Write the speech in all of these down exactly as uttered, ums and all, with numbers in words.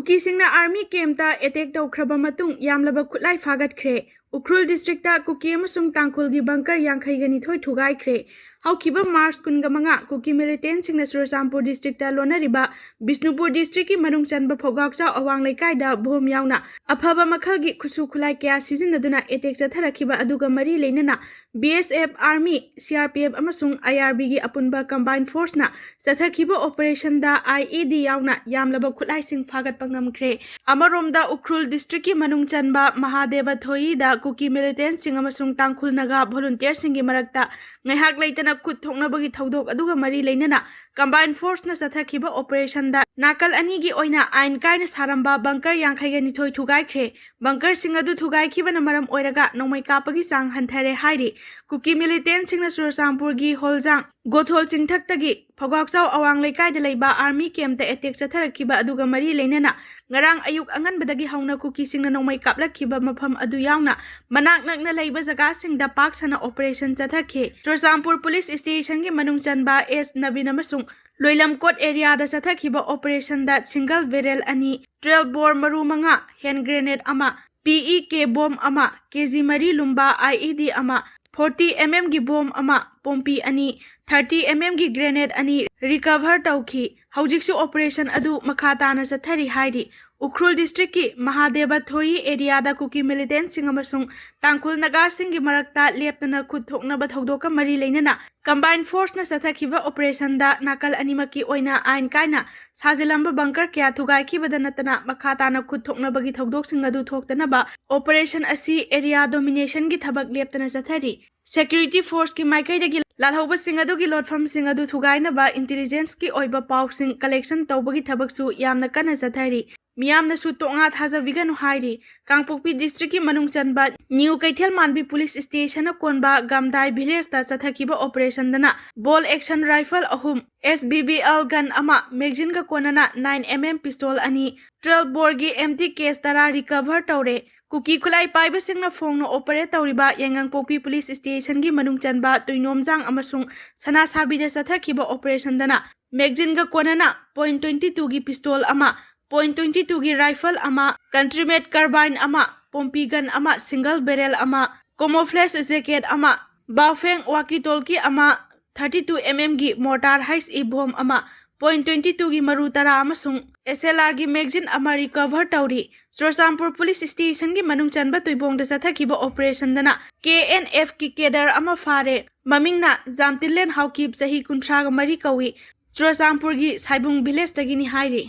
ꯀꯨꯀꯤꯁꯤꯡꯅ army ꯀꯦꯝꯞꯇ attack ꯇꯧꯈ꯭ꯔꯕ ꯃꯇꯨꯡ ꯌꯥꯝꯂꯕ ꯈꯨꯠꯂꯥꯏ ꯐꯥꯒꯠꯈ꯭ꯔꯦ꯫ ꯎꯈ꯭ꯔꯨꯜ ꯗꯤꯁꯇ꯭ꯔꯤꯛꯇ ꯀꯨꯀꯤ ꯑꯃꯁꯨꯡ ꯇꯥꯡꯈꯨꯜꯒꯤ ꯕꯪꯀꯔ ꯌꯥꯡꯈꯩꯒ ꯅꯤꯊꯣꯏ ꯊꯨꯒꯥꯏꯈ꯭ꯔꯦ꯫ ꯍꯧꯈꯤꯕ ꯃꯥꯔꯆ ꯀꯨꯟꯒ ꯃꯉꯥ ꯀꯨꯀꯤ ꯃꯤꯂꯤꯇꯦꯟꯁꯤꯡꯅ ꯆꯨꯔꯆꯥꯟꯄꯨꯔ ꯗꯤꯁꯇ꯭ꯔꯤꯛꯇ ꯂꯣꯟꯅꯔꯤꯕ ꯕꯤꯁꯅꯨꯄꯨꯔ ꯗꯤꯁꯇ꯭ꯔꯤꯛꯀꯤ ꯃꯅꯨꯡ ꯆꯟꯕ ꯐꯧꯒꯥꯛꯆꯥꯎ ꯑꯋꯥꯡ ꯂꯩꯀꯥꯏꯗ ꯕꯣꯝ ꯌꯥꯎꯅ ꯑꯐꯕ ꯃꯈꯜꯒꯤ ꯈꯨꯠꯁꯨ ꯈꯨꯠꯂꯥꯏ ꯀꯌꯥ ꯁꯤꯖꯤꯟꯅꯗꯨꯅ ꯑꯦꯇꯦꯛ ꯆꯠꯊꯔꯛꯈꯤꯕ ꯑꯗꯨꯒ ꯃꯔꯤ ꯂꯩꯅꯅ B S F, army, C R P F ꯑꯃꯁꯨꯡ ꯑꯥꯏ ꯑꯥꯔ ꯕꯤꯒꯤ ꯑꯄꯨꯟꯕ ꯀꯝꯕꯥꯏꯟ ꯐꯣꯔꯁꯅ ꯆꯠꯊꯈꯤꯕ ꯑꯣꯄꯔꯦꯁꯟꯗ ꯑꯥꯏ ꯏ ꯗꯤ ꯌꯥꯎꯅ ꯌꯥꯝꯂꯕ ꯈꯨꯠꯂꯥꯏꯁꯤꯡ ꯐꯥꯒꯠꯄ ꯉꯝꯈ꯭ꯔꯦ꯫ ꯑꯃꯔꯣꯝꯗ ꯎꯈ꯭ꯔꯨꯜ ꯗꯤꯁꯇ꯭ꯔꯤꯛꯀꯤ ꯃꯅꯨꯡ ꯆꯟꯕ ꯃꯍꯥꯗꯦꯕ ꯊꯣꯌꯤꯗ ꯀꯨꯀꯤ ꯃꯤꯂꯤꯇꯦꯟꯁꯤꯡ ꯑꯃꯁꯨꯡ ꯇꯥꯡꯈꯨꯜ ꯅꯥꯒꯥ ꯚꯣꯂꯨꯟꯇꯤꯌꯔꯁꯤꯡꯒꯤ ꯃꯔꯛꯇ ꯉꯥꯏꯍꯥꯛ ꯂꯩꯇꯅ ꯈꯨꯠ ꯊꯣꯛꯅꯕꯒꯤ ꯊꯧꯗꯣꯛ ꯑꯗꯨꯒ ꯃꯔꯤ ꯂꯩꯅꯅ ꯀꯝꯕꯥꯏꯟ ꯐꯣꯔꯁꯅ ꯆꯠꯊꯈꯤꯕ ꯑꯣꯄꯔꯦꯁꯟꯗ ꯅꯥꯀꯜ ꯑꯅꯤꯒꯤ ꯑꯣꯏꯅ ꯑꯥꯏꯟ ꯀꯥꯏꯅ ꯁꯥꯔꯝꯕ ꯕꯪꯀꯔ ꯌꯥꯡꯈꯩꯒ ꯅꯤꯊꯣꯏ ꯊꯨꯒꯥꯏꯈ꯭ꯔꯦ꯫ ꯕꯪꯀꯔꯁꯤꯡ ꯑꯗꯨ ꯊꯨꯒꯥꯏꯈꯤꯕꯅ ꯃꯔꯝ ꯑꯣꯏꯔꯒ ꯅꯣꯡꯃꯩ ꯀꯥꯞꯄꯒꯤ ꯆꯥꯡ ꯍꯟꯊꯔꯦ ꯍꯥꯏꯔꯤ꯫ ꯀꯨꯀꯤ ꯃꯤꯂꯤꯇꯦꯟꯁꯤꯡꯅ ꯆꯨꯔꯆꯥꯟꯄꯨꯔꯒꯤ ꯍꯣꯜꯖꯥꯡ ꯒꯣꯊꯣꯜ ꯆꯤꯡꯊꯛꯇꯒꯤ ꯐꯧꯒꯥꯛꯆꯥꯎ ꯑꯋꯥꯡ ꯂꯩꯀꯥꯏꯗ ꯂꯩꯕ ꯑꯥꯔꯃꯤ ꯀꯦꯝꯞꯇ ꯑꯦꯇꯦꯛ ꯆꯠꯊꯔꯛꯈꯤꯕ ꯑꯗꯨꯒ ꯃꯔꯤ ꯂꯩꯅꯅ ꯉꯔꯥꯡ ꯑꯌꯨꯛ ꯑꯉꯟꯕꯗꯒꯤ ꯍꯧꯅ ꯀꯨꯀꯤꯁꯤꯡꯅ ꯅꯣꯡꯃꯩ ꯀꯥꯞꯂꯛꯈꯤꯕ ꯃꯐꯝ ꯑꯗꯨ ꯌꯥꯎꯅ ꯃꯅꯥꯛ ꯅꯛꯅ ꯂꯩꯕ ꯖꯒꯥꯁꯤꯡꯗ ꯄꯥꯛ ꯁꯟꯅ ꯑꯣꯄꯔꯦꯁꯟ ꯆꯠꯊꯈꯤ꯫ ꯆꯨꯔꯆꯥꯟꯄꯨꯔ ꯄꯨꯂꯤꯁ ꯁ꯭ꯇꯦꯁꯟꯒꯤ ꯃꯅꯨꯡ ꯆꯟꯕ ꯑꯦꯁ ꯅꯕꯤꯟ ꯑꯃꯁꯨꯡ ꯂꯣꯏꯂꯝꯀꯣꯠ ꯑꯦꯔꯤꯌꯥꯗ ꯆꯠꯊꯈꯤꯕ ꯑꯣꯄꯔꯦꯁꯟꯗ ꯁꯤꯡꯒꯜ ꯕꯦꯔꯦꯜ ꯑꯅꯤ, ꯇ꯭ꯋꯦꯜꯕ ꯕꯣꯔ ꯃꯔꯨ ꯃꯉꯥ, ꯍꯦꯟ ꯒ꯭ꯔꯦꯅꯦꯗ ꯑꯃ, ꯄꯤ ꯏ ꯀꯦ ꯕꯣꯝ ꯑꯃ, ꯀꯦ ꯖꯤ ꯃꯔꯤ ꯂꯨꯝꯕ ꯑꯥꯏ ꯏ ꯗꯤ ꯑꯃ, ꯐꯣꯔꯇꯤ ꯑꯦꯝ ꯑꯦꯝꯒꯤ ꯕꯣꯝ ꯑꯃ, ꯄꯣꯝꯄꯤ ꯑꯅꯤ, ꯊꯥꯔꯇꯤ ꯑꯦꯝ ꯑꯦꯝꯒꯤ ꯒ꯭ꯔꯦꯅꯦꯗ ꯑꯅꯤ ꯔꯤꯀꯚꯔ ꯇꯧꯈꯤ꯫ ꯍꯧꯖꯤꯛꯁꯨ ꯑꯣꯄꯔꯦꯁꯟ ꯑꯗꯨ ꯃꯈꯥ ꯇꯥꯅ ꯆꯠꯊꯔꯤ ꯍꯥꯏꯔꯤ꯫ ꯎꯈ꯭ꯔꯨꯜ ꯗꯤꯁꯇ꯭ꯔꯤꯛꯀꯤ ꯃꯍꯥꯗꯦꯕ ꯊꯣꯌꯤ ꯑꯦꯔꯤꯌꯥꯗ ꯀꯨꯀꯤ ꯃꯤꯂꯤꯇꯦꯟꯁꯤꯡ ꯑꯃꯁꯨꯡ ꯇꯥꯡꯈꯨꯜ ꯅꯥꯒꯥꯁꯤꯡꯒꯤ ꯃꯔꯛꯇ ꯂꯦꯞꯇꯅ ꯈꯨꯠ ꯊꯣꯛꯅꯕ ꯊꯧꯗꯣꯛꯀ ꯃꯔꯤ ꯂꯩꯅꯅ ꯀꯝꯕꯥꯏꯟ ꯐꯣꯔꯁꯅ ꯆꯠꯊꯈꯤꯕ ꯑꯣꯄꯔꯦꯁꯟꯗ ꯅꯥꯀꯜ ꯑꯅꯤꯃꯛꯀꯤ ꯑꯣꯏꯅ ꯑꯥꯏꯟ ꯀꯥꯏꯅ ꯁꯥꯖꯤꯜꯂꯝꯕ ꯕꯪꯀꯔ ꯀꯌꯥ ꯊꯨꯒꯥꯏꯈꯤꯕꯗ ꯅꯠꯇꯅ ꯃꯈꯥ ꯇꯥꯅ ꯈꯨꯠ ꯊꯣꯛꯅꯕꯒꯤ ꯊꯧꯗꯣꯛꯁꯤꯡ ꯑꯗꯨ ꯊꯣꯛꯇꯅꯕ ꯑꯣꯄꯔꯦꯁꯟ ꯑꯁꯤ ꯑꯦꯔꯤꯌꯥ ꯗꯣꯃꯤꯅꯦꯁꯟꯒꯤ ꯊꯕꯛ ꯂꯦꯞꯇꯅ ꯆꯠꯊꯔꯤ꯫ ꯁꯦꯀ꯭ꯌꯨꯔꯤꯇꯤ ꯐꯣꯔꯁꯀꯤ ꯃꯥꯏꯀꯩꯗꯒꯤ ꯂꯥꯜꯍꯧꯕꯁꯤꯡ ꯑꯗꯨꯒꯤ ꯂꯣꯠꯐꯝꯁꯤꯡ ꯑꯗꯨ ꯊꯨꯒꯥꯏꯅꯕ ꯏꯟꯇꯤꯂꯤꯖꯦꯟꯁꯀꯤ ꯑꯣꯏꯕ ꯄꯥꯎꯁꯤꯡ ꯀꯂꯦꯛꯁꯟ ꯇꯧꯕꯒꯤ ꯊꯕꯛꯁꯨ ꯌꯥꯝꯅ ꯀꯟꯅ ꯆꯠꯊꯔꯤ꯫ ꯃꯤꯌꯥꯝꯅꯁꯨ ꯇꯣꯉꯥ ꯊꯥꯖꯕꯤꯒꯅꯨ ꯍꯥꯏꯔꯤ꯫ ꯀꯥꯡꯄꯣꯛꯄꯤ ꯗꯤꯁꯇ꯭ꯔꯤꯛꯀꯤ ꯃꯅꯨꯡ ꯆꯟꯕ ꯅ꯭ꯌꯨ ꯀꯩꯊꯦꯜ ꯃꯥꯟꯕꯤ ꯄꯨꯂꯤꯁ ꯁ꯭ꯇꯦꯁꯟꯅ ꯀꯣꯟꯕ ꯒꯥꯝꯗꯥꯏ ꯚꯤꯂꯦꯖꯇ ꯆꯠꯊꯈꯤꯕ ꯑꯣꯄꯔꯦꯁꯟꯗꯅ ꯕꯣꯜ ꯑꯦꯛꯁꯟ ꯔꯥꯏꯐꯜ ꯑꯍꯨꯝ, ꯑꯦꯁ ꯕꯤ ꯕꯤ ꯑꯦꯜ ꯒꯟ ꯑꯃ, ꯃꯦꯒꯖꯤꯟꯒ ꯀꯣꯟꯅꯅ ꯅꯥꯏꯟ ꯑꯦꯝ ꯑꯦꯝ ꯄꯤꯁꯇꯣꯜ ꯑꯅꯤ, ꯇ꯭ꯋꯦꯜꯕ ꯕꯣꯔꯒꯤ ꯑꯦꯝꯇꯤ ꯀꯦꯁ ꯇꯔꯥ ꯔꯤꯀꯚꯔ ꯇꯧꯔꯦ꯫ ꯀꯨꯀꯤ ꯈꯨꯠꯂꯥꯏ ꯄꯥꯏꯕꯁꯤꯡꯅ ꯐꯣꯡꯅ ꯑꯣꯄꯔꯦꯠ ꯇꯧꯔꯤꯕ ꯌꯥꯏꯉꯪꯄꯣꯛꯄꯤ ꯄꯨꯂꯤꯁ ꯁ꯭ꯇꯦꯁꯟꯒꯤ ꯃꯅꯨꯡ ꯆꯟꯕ ꯇꯨꯏꯅꯣꯝꯖꯥꯡ ꯑꯃꯁꯨꯡ ꯁꯅꯥꯁꯥꯕꯤꯗ ꯆꯠꯊꯈꯤꯕ ꯑꯣꯄꯔꯦꯁꯟꯗꯅ ꯃꯦꯒꯖꯤꯟꯒ ꯀꯣꯟꯅꯅ ꯄꯣꯏꯟ ꯇ꯭ꯋꯦꯟꯇꯤ ꯇꯨꯒꯤ ꯄꯤꯁꯇꯣꯜ ꯑꯃ, point twenty two ꯒꯤ rifle ꯑꯃ, country made carbine ꯑꯃ, pompi gun ꯑꯃ, single barrel ꯑꯃ, camouflage jacket ꯑꯃ, Baofeng walkie talkie ꯑꯃ, thirty two mm ꯒꯤ mortar H E bomb ꯑꯃ, point twenty two ꯒꯤ ꯃꯔꯨ ꯇꯔꯥ ꯑꯃꯁꯨꯡ S L R ꯒꯤ magazine ꯑꯃ recover ꯇꯧꯔꯤ꯫ ꯆꯨꯔꯆꯥꯟꯄꯨꯔ police station ꯒꯤ ꯃꯅꯨꯡ ꯆꯟꯕ ꯇꯨꯏꯕꯣꯡꯗ ꯆꯠꯊꯈꯤꯕ operation ꯗꯅ K N F ꯀꯤ cadre ꯑꯃ ꯐꯥꯔꯦ꯫ ꯃꯃꯤꯡꯅ ꯖꯥꯝꯇꯤꯂꯦꯟ ꯍꯥꯎꯀꯤꯞ, ꯆꯍꯤ ꯀꯨꯟꯊ꯭ꯔꯥꯒ ꯃꯔꯤ ꯀꯧꯏ꯫ ꯆꯨꯔꯆꯥꯟꯄꯨꯔꯒꯤ ꯁꯥꯏꯕꯨꯡ village ꯇꯒꯤꯅꯤ ꯍꯥꯏꯔꯤ꯫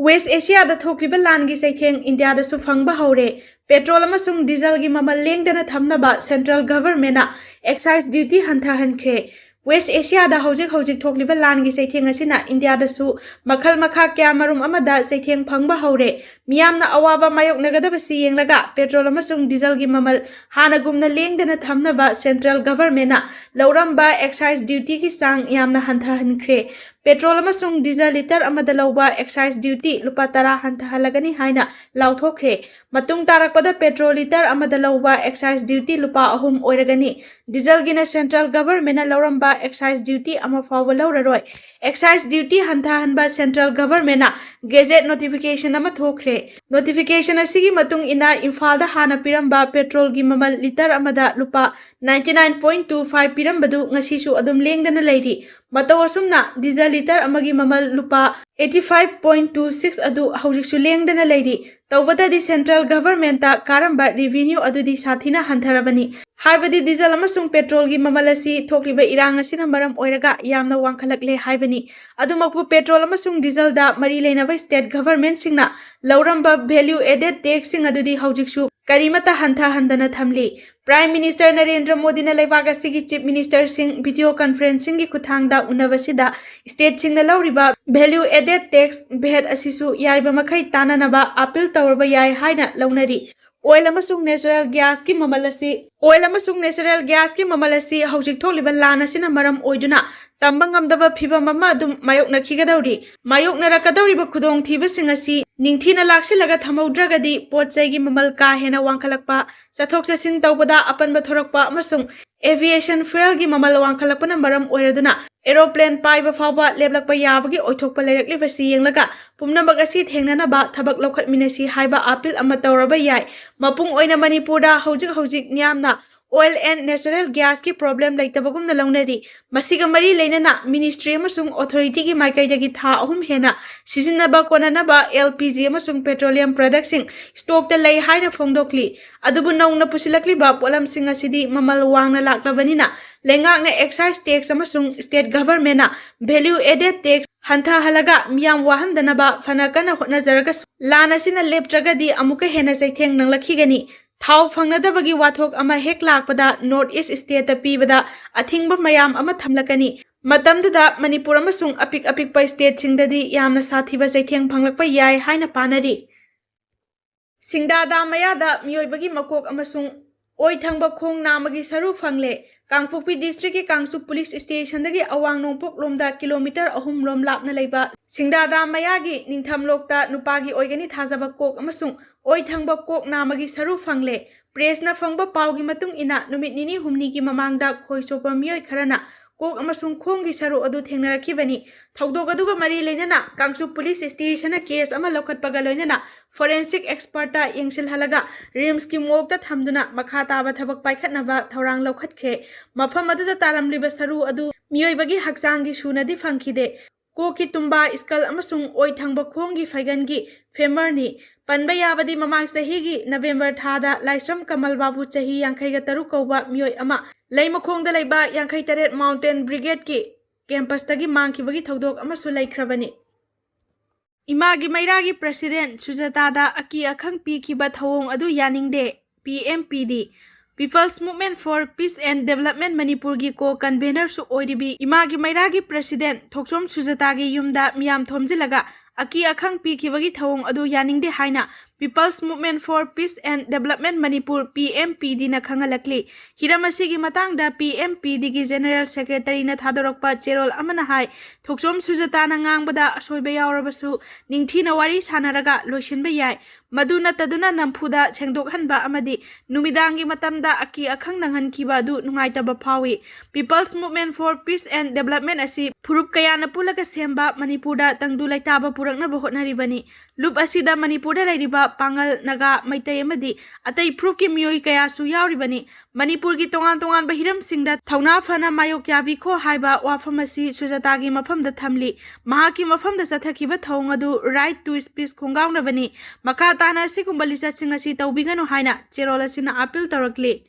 West Asia ꯗ ꯊꯣꯛꯂꯤꯕ ꯂꯥꯟꯒꯤ ꯆꯩꯊꯦꯡ ꯏꯟꯗꯤꯌꯥꯗꯁꯨ ꯐꯪꯕ ꯍꯧꯔꯦ꯫ Petrol ꯑꯃꯁꯨꯡ diesel ꯒꯤ ꯃꯃꯜ ꯂꯦꯡꯗꯅ ꯊꯝꯅꯕ central government ꯅ excise duty ꯍꯟꯊꯍꯟꯈ꯭ꯔꯦ꯫ West Asia ꯗ ꯍꯧꯖꯤꯛ ꯍꯧꯖꯤꯛ ꯊꯣꯛꯂꯤꯕ ꯂꯥꯟꯒꯤ ꯆꯩꯊꯦꯡ ꯑꯁꯤꯅ ꯏꯟꯗꯤꯌꯥꯗꯁꯨ ꯃꯈꯜ ꯃꯈꯥ ꯀꯌꯥꯃꯔꯨꯝ ꯑꯃꯗ ꯆꯩꯊꯦꯡ ꯐꯪꯕ ꯍꯧꯔꯦ꯫ ꯃꯤꯌꯥꯝꯅ ꯑꯋꯥꯕ ꯃꯥꯌꯣꯛꯅꯒꯗꯕꯁꯤ ꯌꯦꯡꯂꯒ petrol ꯑꯃꯁꯨꯡ diesel ꯒꯤ ꯃꯃꯜ ꯍꯥꯟꯅꯒꯨꯝꯅ ꯂꯦꯡꯗꯅ ꯊꯝꯅꯕ central government ꯅ ꯂꯧꯔꯝꯕ excise duty ꯒꯤ ꯆꯥꯡ ꯌꯥꯝꯅ ꯍꯟꯊꯍꯟꯈ꯭ꯔꯦ꯫ Petrol ꯑꯃꯁꯨꯡ diesel litre ꯑꯃꯗ ꯂꯧꯕ excise duty ꯂꯨꯄꯥ ꯇꯔꯥ ꯍꯟꯊꯍꯜꯂꯒꯅꯤ ꯍꯥꯏꯅ ꯂꯥꯎꯊꯣꯛꯈ꯭ꯔꯦ꯫ ꯃꯇꯨꯡ ꯇꯥꯔꯛꯄꯗ petrol litre ꯑꯃꯗ ꯂꯧꯕ excise duty ꯂꯨꯄꯥ ꯑꯍꯨꯝ ꯑꯣꯏꯔꯒꯅꯤ꯫ Diesel ꯒꯤꯅ central government ꯅ ꯂꯧꯔꯝꯕ excise duty ꯑꯃ ꯐꯥꯎꯕ ꯂꯧꯔꯔꯣꯏ꯫ Excise duty ꯍꯟꯊꯍꯟꯕ central government ꯅ gazette notification ꯑꯃ ꯊꯣꯛꯈ꯭ꯔꯦ꯫ Notification ꯑꯁꯤꯒꯤ ꯃꯇꯨꯡ ꯏꯟꯅ ꯏꯝꯐꯥꯜꯗ ꯍꯥꯟꯅ ꯄꯤꯔꯝꯕ petrol ꯒꯤ ꯃꯃꯜ litre ꯑꯃꯗ ꯂꯨꯄꯥ ninety nine point two five ꯄꯤꯔꯝꯕꯗꯨ ꯉꯁꯤꯁꯨ ꯑꯗꯨꯝ ꯂꯦꯡꯗꯅ ꯂꯩꯔꯤ꯫ ꯃꯇꯧ ꯑꯁꯨꯝꯅ diesel litre ꯑꯃꯒꯤ ꯃꯃꯜ ꯂꯨꯄꯥ eighty five point two six ꯑꯗꯨ ꯍꯧꯖꯤꯛꯁꯨ ꯂꯦꯡꯗꯅ ꯂꯩꯔꯤ꯫ ꯇꯧꯕꯇꯗꯤ central government ꯇ ꯀꯥꯔꯝꯕ revenue ꯑꯗꯨꯗꯤ ꯁꯥꯊꯤꯅ ꯍꯟꯊꯔꯕꯅꯤ꯫ ꯍꯥꯏꯕꯗꯤ diesel ꯑꯃꯁꯨꯡ petrol ꯒꯤ ꯃꯃꯜ ꯑꯁꯤ ꯊꯣꯛꯂꯤꯕ ꯏꯔꯥꯡ ꯑꯁꯤꯅ ꯃꯔꯝ ꯑꯣꯏꯔꯒ ꯌꯥꯝꯅ ꯋꯥꯡꯈꯠꯂꯛꯂꯦ ꯍꯥꯏꯕꯅꯤ꯫ ꯑꯗꯨꯃꯛꯄꯨ petrol ꯑꯃꯁꯨꯡ diesel ꯗ ꯃꯔꯤ ꯂꯩꯅꯕ state government ꯁꯤꯡꯅ ꯂꯧꯔꯝꯕ value added tax ꯁꯤꯡ ꯑꯗꯨꯗꯤ ꯍꯧꯖꯤꯛꯁꯨ ꯀꯔꯤꯃꯠꯇ ꯍꯟꯊꯍꯟꯗꯅ ꯊꯝꯂꯤ꯫ Prime Minister ꯅꯔꯦꯟꯗ꯭ꯔ ꯃꯣꯗꯤꯅ ꯂꯩꯕꯥꯛ ꯑꯁꯤꯒꯤ chief minister ꯁꯤꯡ video conferencing ꯒꯤ ꯈꯨꯠꯊꯥꯡꯗ ꯎꯅꯕꯁꯤꯗ state ꯁꯤꯡꯅ ꯂꯧꯔꯤꯕ value added tax, VAT ꯑꯁꯤꯁꯨ ꯌꯥꯔꯤꯕ ꯃꯈꯩ ꯇꯥꯅꯅꯕ appeal ꯇꯧꯔꯕ ꯌꯥꯏ ꯍꯥꯏꯅ ꯂꯧꯅꯔꯤ꯫ Oil ꯑꯃꯁꯨꯡ natural gas ꯀꯤ ꯃꯃꯜ ꯑꯁꯤ, oil ꯑꯃꯁꯨꯡ natural gas ꯀꯤ ꯃꯃꯜ ꯑꯁꯤ ꯍꯧꯖꯤꯛ ꯊꯣꯛꯂꯤꯕ ꯂꯥꯟ ꯑꯁꯤꯅ ꯃꯔꯝ ꯑꯣꯏꯗꯨꯅ ꯇꯝꯕ ꯉꯝꯗꯕ ꯐꯤꯚꯝ ꯑꯃ ꯑꯗꯨꯝ ꯃꯥꯌꯣꯛꯅꯈꯤꯒꯗꯧꯔꯤ꯫ ꯃꯥꯌꯣꯛꯅꯔꯛꯀꯗꯧꯔꯤꯕ ꯈꯨꯗꯣꯡꯊꯤꯕꯁꯤꯡ ꯑꯁꯤ ꯅꯤꯡꯊꯤꯅ ꯂꯥꯛꯁꯤꯜꯂꯒ ꯊꯝꯍꯧꯗ꯭ꯔꯒꯗꯤ ꯄꯣꯠ ꯆꯩꯒꯤ ꯃꯃꯜ ꯀꯥ ꯍꯦꯟꯅ ꯋꯥꯡꯈꯠꯂꯛꯄ, ꯆꯠꯊꯣꯛ ꯆꯠꯁꯤꯟ ꯇꯧꯕꯗ ꯑꯄꯟꯕ ꯊꯣꯔꯛꯄ ꯑꯃꯁꯨꯡ aviation fuelꯒꯤ ꯃꯃꯜ ꯋꯥꯡꯈꯠꯂꯛꯄꯅ ꯃꯔꯝ ꯑꯣꯏꯔꯗꯨꯅ aeroplane ꯄꯥꯏꯕ ꯐꯥꯎꯕ ꯂꯦꯞꯂꯛꯄ ꯌꯥꯕꯒꯤ ꯑꯣꯏꯊꯣꯛꯄ ꯂꯩꯔꯛꯂꯤꯕꯁꯤ ꯌꯦꯡꯂꯒ ꯄꯨꯝꯅꯃꯛ ꯑꯁꯤ ꯊꯦꯡꯅꯅꯕ ꯊꯕꯛ ꯂꯧꯈꯠꯃꯤꯟꯅꯁꯤ ꯍꯥꯏꯕ appeal ꯑꯃ ꯇꯧꯔꯕ ꯌꯥꯏ꯫ ꯃꯄꯨꯡ ꯑꯣꯏꯅ ꯃꯅꯤꯄꯨꯔꯗ ꯍꯧꯖꯤꯛ ꯍꯧꯖꯤꯛ ꯃꯤꯌꯥꯝꯅ oil and natural gasꯀꯤ problem ꯂꯩꯇꯕꯒꯨꯝꯅ ꯂꯧꯅꯔꯤ꯫ ꯃꯁꯤꯒ ꯃꯔꯤ ꯂꯩꯅꯅ ministry ꯑꯃꯁꯨꯡ authorityꯒꯤ ꯃꯥꯏꯀꯩꯗꯒꯤ ꯊꯥ ꯑꯍꯨꯝ ꯍꯦꯟꯅ ꯁꯤꯖꯤꯟꯅꯕ ꯀꯣꯟꯅꯅꯕ LPG ꯑꯃꯁꯨꯡ petroleum productꯁꯤꯡ stockꯇ ꯂꯩ ꯍꯥꯏꯅ ꯐꯣꯡꯗꯣꯛꯂꯤ꯫ ꯑꯗꯨꯕꯨ ꯅꯧꯅ ꯄꯨꯁꯤꯜꯂꯛꯂꯤꯕ ꯄꯣꯠꯂꯝꯁꯤꯡ ꯑꯁꯤꯗꯤ ꯃꯃꯜ ꯋꯥꯡꯅ ꯂꯥꯛꯂꯕꯅꯤꯅ ꯂꯩꯉꯥꯛꯅ excise tax ꯑꯃꯁꯨꯡ state governmentꯅ value added tax ꯍꯟꯊꯍꯜꯂꯒ ꯃꯤꯌꯥꯝ ꯋꯥꯍꯟꯗꯅꯕ ꯐꯅ ꯀꯟꯅ ꯍꯣꯠꯅꯖꯔꯒꯁꯨ ꯂꯥꯟ ꯑꯁꯤꯅ ꯂꯦꯞꯇ꯭ꯔꯒꯗꯤ ꯑꯃꯨꯛꯀ ꯍꯦꯟꯅ ꯆꯩꯊꯦꯡ ꯅꯪꯂꯛꯈꯤꯒꯅꯤ꯫ ꯊꯥꯎ ꯐꯪꯅꯗꯕꯒꯤ ꯋꯥꯊꯣꯛ ꯑꯃ ꯍꯦꯛ ꯂꯥꯛꯄꯗ North East stateꯇ ꯄꯤꯕꯗ ꯑꯊꯤꯡꯕ ꯃꯌꯥꯝ ꯑꯃ ꯊꯝꯂꯛꯀꯅꯤ꯫ ꯃꯇꯝꯗꯨꯗ ꯃꯅꯤꯄꯨꯔ ꯑꯃꯁꯨꯡ ꯑꯄꯤꯛ ꯑꯄꯤꯛꯄ stateꯁꯤꯡꯗꯗꯤ ꯌꯥꯝꯅ ꯁꯥꯊꯤꯕ ꯆꯩꯊꯦꯡ ꯐꯪꯂꯛꯄ ꯌꯥꯏ ꯍꯥꯏꯅ ꯄꯥꯅꯔꯤ꯫ ꯁꯤꯡꯗꯥ dam ꯃꯌꯥꯗ ꯃꯤꯑꯣꯏꯕꯒꯤ ꯃꯀꯣꯛ ꯑꯃꯁꯨꯡ ꯑꯣꯏ ꯊꯪꯕ ꯈꯣꯡ ꯅꯥꯝꯃꯒꯤ ꯁꯔꯨ ꯐꯪꯂꯦ꯫ ꯀꯥꯡꯄꯣꯛꯄꯤ districtꯀꯤ ꯀꯥꯡꯆꯨꯞ police stationꯗꯒꯤ ꯑꯋꯥꯡ ꯅꯣꯡꯄꯣꯛ ꯂꯣꯝꯗ kilometre ꯑꯍꯨꯝ ꯂꯣꯝ ꯂꯥꯞꯅ ꯂꯩꯕ ꯁꯤꯡꯗꯥ dam ꯃꯌꯥꯒꯤ ꯅꯤꯡꯊꯝꯂꯣꯛꯇ ꯅꯨꯄꯥꯒꯤ ꯑꯣꯏꯒꯅꯤ ꯊꯥꯖꯕ ꯀꯣꯛ ꯑꯃꯁꯨꯡ ꯑꯣꯏ ꯊꯪꯕ ꯀꯣꯛ ꯅꯥꯝꯃꯒꯤ ꯁꯔꯨ ꯐꯪꯂꯦ꯫ Pressꯅ ꯐꯪꯕ ꯄꯥꯎꯒꯤ ꯃꯇꯨꯡ ꯏꯟꯅ, ꯅꯨꯃꯤꯠ ꯅꯤꯅꯤ ꯍꯨꯝꯅꯤꯒꯤ ꯃꯃꯥꯡꯗ ꯈꯣꯏ ꯆꯣꯞꯄ ꯃꯤꯑꯣꯏ ꯈꯔꯅ ꯀꯣꯛ ꯑꯃꯁꯨꯡ ꯈꯣꯡꯒꯤ ꯁꯔꯨ ꯑꯗꯨ ꯊꯦꯡꯅꯔꯛꯈꯤꯕꯅꯤ꯫ ꯊꯧꯗꯣꯛ ꯑꯗꯨꯒ ꯃꯔꯤ ꯂꯩꯅꯅ ꯀꯥꯡꯆꯨꯞ police stationꯅ case ꯑꯃ ꯂꯧꯈꯠꯄꯒ ꯂꯣꯏꯅꯅ forensic expertꯇ ꯌꯦꯡꯁꯤꯜꯍꯜꯂꯒ RIMSꯀꯤ morgueꯇ ꯊꯝꯗꯨꯅ ꯃꯈꯥ ꯇꯥꯕ ꯊꯕꯛ ꯄꯥꯏꯈꯠꯅꯕ ꯊꯧꯔꯥꯡ ꯂꯧꯈꯠꯈ꯭ꯔꯦ꯫ ꯃꯐꯝ ꯑꯗꯨꯗ ꯇꯥꯔꯝꯂꯤꯕ ꯁꯔꯨ ꯑꯗꯨ ꯃꯤꯑꯣꯏꯕꯒꯤ ꯍꯛꯆꯥꯡꯒꯤ ꯁꯨꯅꯗꯤ ꯐꯪꯈꯤꯗꯦ꯫ ꯀꯣꯛꯀꯤ ꯇꯨꯝꯕꯥ, skull ꯑꯃꯁꯨꯡ ꯑꯣꯏ ꯊꯪꯕ ꯈꯣꯡꯒꯤ ꯐꯩꯒꯟꯒꯤ femurꯅꯤ꯫ ꯄꯟꯕ ꯌꯥꯕꯗꯤ ꯃꯃꯥꯡ ꯆꯍꯤꯒꯤ November ꯊꯥꯗ ꯂꯥꯏꯁ꯭ꯔꯝ ꯀꯃꯜ ꯕꯥꯕꯨ ꯆꯍꯤ ꯌꯥꯡꯈꯩꯒ ꯇꯔꯨꯛ ꯀꯧꯕ ꯃꯤꯑꯣꯏ ꯑꯃ ꯂꯩꯃꯈꯣꯡꯗ ꯂꯩꯕ ꯌꯥꯡꯈꯩ ꯇꯔꯦꯠ Mountain Brigadeꯀꯤ campusꯇꯒꯤ ꯃꯥꯡꯈꯤꯕꯒꯤ ꯊꯧꯗꯣꯛ ꯑꯃꯁꯨ ꯂꯩꯈ꯭ꯔꯕꯅꯤ꯫ ꯏꯃꯥꯒꯤ ꯃꯩꯔꯥꯒꯤ president ꯁꯨꯖꯥꯇꯥꯗ ꯑꯀꯤ ꯑꯈꯪ ꯄꯤꯈꯤꯕ ꯊꯧꯑꯣꯡ ꯑꯗꯨ ꯌꯥꯅꯤꯡꯗꯦ꯫ PMPD, People's Movement for Peace and Development ꯃꯅꯤꯄꯨꯔꯒꯤ co-convenerꯁꯨ ꯑꯣꯏꯔꯤꯕꯤ ꯏꯃꯥꯒꯤ ꯃꯩꯔꯥꯒꯤ president ꯊꯣꯛꯆꯣꯝ ꯁꯨꯖꯥꯇꯥꯒꯤ ꯌꯨꯝꯗ ꯃꯤꯌꯥꯝ ꯊꯣꯝꯖꯤꯜꯂꯒ ꯑꯀꯤ ꯑꯈꯪ ꯄꯤꯈꯤꯕꯒꯤ ꯊꯧꯑꯣꯡ ꯑꯗꯨ ꯌꯥꯅꯤꯡꯗꯦ ꯍꯥꯏꯅ People's Movement for Peace and Development Manipur, P M P D ꯅ ꯈꯪꯍꯜꯂꯛꯂꯤ꯫ ꯍꯤꯔꯝ ꯑꯁꯤꯒꯤ ꯃꯇꯥꯡꯗ P M P D ꯒꯤ General Secretary ꯅ ꯊꯥꯗꯣꯔꯛꯄ ꯆꯦꯔꯣꯜ ꯑꯃꯅ ꯍꯥꯏ, ꯊꯣꯛꯆꯣꯝ ꯁꯨꯖꯇꯥꯅ ꯉꯥꯡꯕꯗ ꯑꯁꯣꯏꯕ ꯌꯥꯎꯔꯕꯁꯨ ꯅꯤꯡꯊꯤꯅ ꯋꯥꯔꯤ ꯁꯥꯟꯅꯔꯒ ꯂꯣꯏꯁꯤꯟꯕ ꯌꯥꯏ꯫ ꯃꯗꯨ ꯅꯠꯇꯗꯨꯅ ꯅꯝꯐꯨꯗ ꯁꯦꯡꯗꯣꯛꯍꯟꯕ ꯑꯃꯗꯤ ꯅꯨꯃꯤꯗꯥꯡꯒꯤ ꯃꯇꯝꯗ ꯑꯀꯤ ꯑꯈꯪ ꯅꯪꯍꯟꯈꯤꯕ ꯑꯗꯨ ꯅꯨꯡꯉꯥꯏꯇꯕ ꯐꯥꯎꯏ꯫ People's Movement for Peace and Development ꯑꯁꯤ ꯐꯨꯔꯨꯞ ꯀꯌꯥꯅ ꯄꯨꯜꯂꯒ ꯁꯦꯝꯕ ꯃꯅꯤꯄꯨꯔꯗ ꯇꯪꯗꯨ ꯂꯩꯇꯥꯕ ꯄꯨꯔꯛꯅꯕ ꯍꯣꯠꯅꯔꯤꯕꯅꯤ꯫ ꯂꯨꯞ ꯑꯁꯤꯗ ꯃꯅꯤꯄꯨꯔꯗ ꯂꯩꯔꯤꯕ ꯄꯥꯉꯜ, ꯅꯥꯒꯥ, ꯃꯩꯇꯩ ꯑꯃꯗꯤ ꯑꯇꯩ ꯐꯨꯔꯨꯞꯀꯤ ꯃꯤꯑꯣꯏ ꯀꯌꯥꯁꯨ ꯌꯥꯎꯔꯤꯕꯅꯤ꯫ ꯃꯅꯤꯄꯨꯔꯒꯤ ꯇꯣꯉꯥꯟ ꯇꯣꯉꯥꯟꯕ ꯍꯤꯔꯝꯁꯤꯡꯗ ꯊꯧꯅꯥ ꯐꯅ ꯃꯥꯌꯣꯛ ꯌꯥꯕꯤꯈꯣ ꯍꯥꯏꯕ ꯋꯥꯐꯝ ꯑꯁꯤ ꯁꯨꯖꯇꯥꯒꯤ ꯃꯐꯝꯗ ꯊꯝꯂꯤ꯫ ꯃꯍꯥꯛꯀꯤ ꯃꯐꯝꯗ ꯆꯠꯊꯈꯤꯕ ꯊꯧꯑꯣꯡ ꯑꯗꯨ Right to Speech ꯈꯣꯡꯒꯥꯎꯅꯕꯅꯤ꯫ ꯃꯈꯥ ꯇꯥꯅ ꯑꯁꯤꯒꯨꯝꯕ ꯂꯤꯆꯠꯁꯤꯡ ꯑꯁꯤ ꯇꯧꯕꯤꯒꯅꯨ ꯍꯥꯏꯅ ꯆꯦꯔꯣꯜ ꯑꯁꯤꯅ appeal ꯇꯧꯔꯛꯂꯤ꯫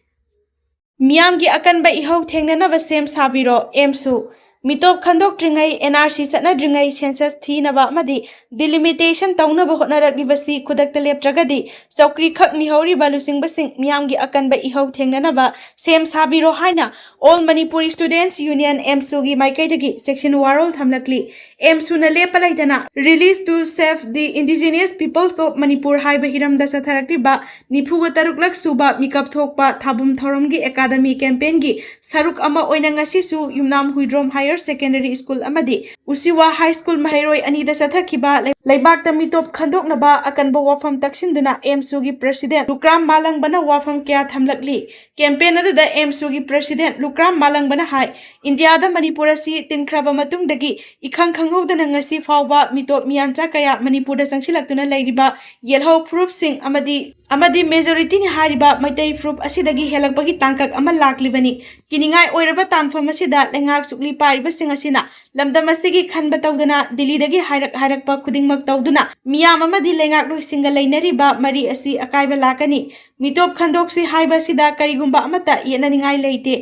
ꯃꯤꯌꯥꯝꯒꯤ ꯑꯀꯟꯕ ꯏꯍꯧ ꯊꯦꯡꯅꯅꯕ ꯁꯦꯝ ꯁꯥꯕꯤꯔꯣ, ꯑꯦꯝꯁꯨ꯫ ꯃꯤꯇꯣꯞ ꯈꯟꯗꯣꯛꯇ꯭ꯔꯤꯉꯩ, N R C ꯆꯠꯅꯗ꯭ꯔꯤꯉꯩ, census ꯊꯤꯅꯕ ꯑꯃꯗꯤ delimitation ꯇꯧꯅꯕ ꯍꯣꯠꯅꯔꯛꯂꯤꯕꯁꯤ ꯈꯨꯗꯛꯇ ꯂꯦꯞꯇ꯭ꯔꯒꯗꯤ ꯆꯧꯀ꯭ꯔꯤꯈꯛ ꯃꯤꯍꯧꯔꯤꯕ ꯂꯨꯆꯤꯡꯕꯁꯤꯡ ꯃꯤꯌꯥꯝꯒꯤ ꯑꯀꯟꯕ ꯏꯍꯧ ꯊꯦꯡꯅꯅꯕ ꯁꯦꯝ ꯁꯥꯕꯤꯔꯣ ꯍꯥꯏꯅ All Manipur Students Union, ꯑꯦꯝꯁꯨꯒꯤ ꯃꯥꯏꯀꯩꯗꯒꯤ ꯆꯦꯛꯁꯤꯟ ꯋꯥꯔꯣꯜ ꯊꯝꯂꯛꯂꯤ꯫ ꯑꯦꯝꯁꯨꯅ ꯂꯦꯞꯄ ꯂꯩꯇꯅ Release to Save the Indigenous Peoples of Manipur ꯍꯥꯏꯕ ꯍꯤꯔꯝꯗ ꯆꯠꯊꯔꯛꯂꯤꯕ ꯅꯤꯐꯨꯒ ꯇꯔꯨꯛꯂꯛ ꯁꯨꯕ ꯃꯤꯀꯞ ꯊꯣꯛꯄ ꯊꯥꯕꯨꯝ ꯊꯧꯔꯝꯒꯤ academy campaignꯒꯤ ꯁꯔꯨꯛ ꯑꯃ ꯑꯣꯏꯅ ꯉꯁꯤꯁꯨ ꯌꯨꯝꯅꯥꯝ ꯍꯨꯏꯗ꯭ꯔꯣꯝ Higher Secondary School ꯑꯃꯗꯤ ꯎꯁꯤꯋꯥ High School ꯃꯍꯩꯔꯣꯏ ꯑꯅꯤꯗ ꯆꯠꯊꯈꯤꯕ ꯂꯩ-, ꯂꯩꯕꯥꯛꯇ ꯃꯤꯇꯣꯞ ꯈꯟꯗꯣꯛꯅꯕ ꯑꯀꯟꯕ ꯋꯥꯐꯝ ꯇꯛꯁꯤꯟꯗꯨꯅ ꯑꯦꯝꯁꯨꯒꯤ President ꯂꯨꯀ꯭ꯔꯥꯝ ꯃꯥꯂꯪꯕꯅ ꯋꯥꯐꯝ ꯀꯌꯥ ꯊꯝꯂꯛꯂꯤ꯫ Campaign ꯑꯗꯨꯗ ꯑꯦꯝꯁꯨꯒꯤ President ꯂꯨꯀ꯭ꯔꯥꯝ ꯃꯥꯂꯪꯕꯅ ꯍꯥꯏ, ꯏꯟꯗꯤꯌꯥꯗ ꯃꯅꯤꯄꯨꯔ ꯑꯁꯤ ꯇꯤꯟꯈ꯭ꯔꯕ ꯃꯇꯨꯡꯗꯒꯤ ꯏꯈꯪ ꯈꯪꯍꯧꯗꯅ ꯉꯁꯤ ꯐꯥꯎꯕ ꯃꯤꯇꯣꯞ ꯃꯤꯌꯥꯟꯆꯥ ꯀꯌꯥ ꯃꯅꯤꯄꯨꯔꯗ ꯆꯪꯁꯤꯜꯂꯛꯇꯨꯅ ꯂꯩꯔꯤꯕ ꯌꯦꯜꯍꯧ ꯐꯨꯔꯨꯞꯁꯤꯡ ꯑꯃꯗꯤ, ꯑꯃꯗꯤ majorityꯅꯤ ꯍꯥꯏꯔꯤꯕ ꯃꯩꯇꯩ ꯐꯨꯔꯨꯞ ꯑꯁꯤꯗꯒꯤ ꯍꯦꯜꯂꯛꯄꯒꯤ ꯇꯥꯡꯀꯛ ꯑꯃ ꯂꯥꯛꯂꯤꯕꯅꯤ꯫ ꯀꯤꯅꯤꯡꯉꯥꯏ ꯑꯣꯏꯔꯕ ꯇꯥꯟꯐꯝ ꯑꯁꯤꯗ ꯂꯩꯉꯥꯛ ꯁꯨꯛꯂꯤ ꯄꯥꯏꯔꯤꯕꯁꯤꯡ ꯑꯁꯤꯅ ꯂꯝꯗꯝ ꯑꯁꯤꯒꯤ ꯈꯟꯕ ꯇꯧꯗꯅ ꯗꯤꯜꯂꯤꯗꯒꯤ ꯍꯥꯏꯔꯛ ꯍꯥꯏꯔꯛꯄ ꯈꯨꯗꯤꯡꯃꯛ ꯇꯧꯗꯨꯅ ꯃꯤꯌꯥꯝ ꯑꯃꯗꯤ ꯂꯩꯉꯥꯛꯂꯣꯏꯁꯤꯡꯒ ꯂꯩꯅꯔꯤꯕ ꯃꯔꯤ ꯑꯁꯤ ꯑꯀꯥꯏꯕ ꯂꯥꯛꯀꯅꯤ꯫ ꯃꯤꯇꯣꯞ ꯈꯟꯗꯣꯛꯁꯤ ꯍꯥꯏꯕ ꯑꯁꯤꯗ ꯀꯔꯤꯒꯨꯝꯕ ꯑꯃꯠꯇ ꯌꯦꯠꯅꯅꯤꯡꯉꯥꯏ ꯂꯩꯇꯦ꯫